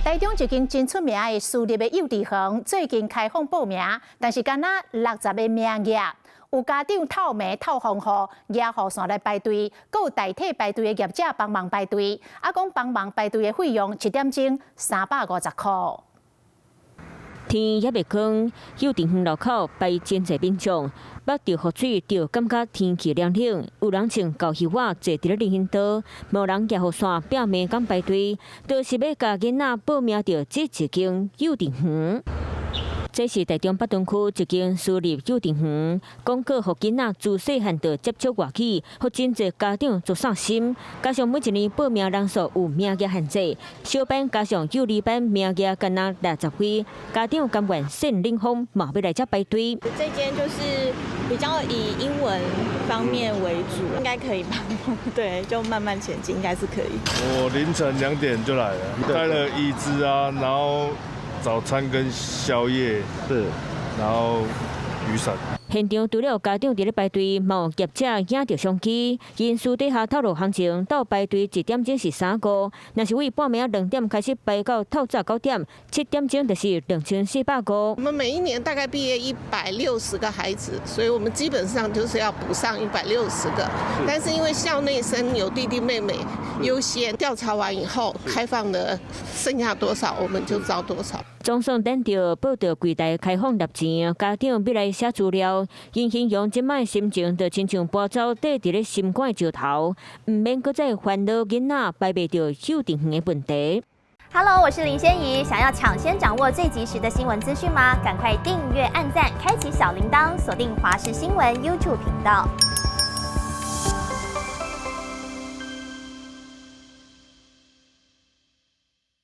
台中一間真出名的私立的幼稚園，最近開放報名，但是干焦60個名額，有家長透暝透風雨，舉雨傘來排隊，閣有代替排隊的業者幫忙排隊，啊講幫忙排隊的費用一點鐘350箍。天猶未光，幼稚園樓口排真濟民眾，目著雨水就感覺天氣涼冷，有人穿厚彼仔坐佇咧人行道，無人舉雨傘拼命共排隊，就是欲共囡仔報名著這一間幼稚園。這是台中北屯區一間私立幼稚園，廣告予囡仔自細漢就接觸外語，予真濟家長足喪心。加上每一年報名人數有名額限制，小班加上幼兒班名額干焦60位，家長甘願扇冷風，嘛欲來遮排隊。這間就是比較以英文方面為主，應該可以吧？對，就慢慢前進，應該是可以。我凌晨2點就來了，帶了椅子啊，然後早餐跟宵夜，然後雨傘。現場除了家長佇咧排隊，嘛有業者影著相機。𪜶私底下透露行情，鬥排隊一點鐘是3箍，若是為半暝2點開始排到透早9點，7點鐘就是2400箍。我們每一年大概畢業160個孩子，所以我們基本上就是要補上一百六十個。但是因為校內生有弟弟妹妹優先，調查完以後開放的剩下多少，我們就招多少。總算等著報到櫃台開放入錢，家長欲來寫資料，𪜶形容這擺心情就親像搬走綴佇咧心肝的石頭，毋免閣再煩惱囡仔排袂著幼稚園的問題。 Hello，我是林仙怡，想要搶先掌握最及時的新聞資訊嗎？趕快訂閱、按讚、開啟小鈴鐺，鎖定華視新聞 YouTube 頻道。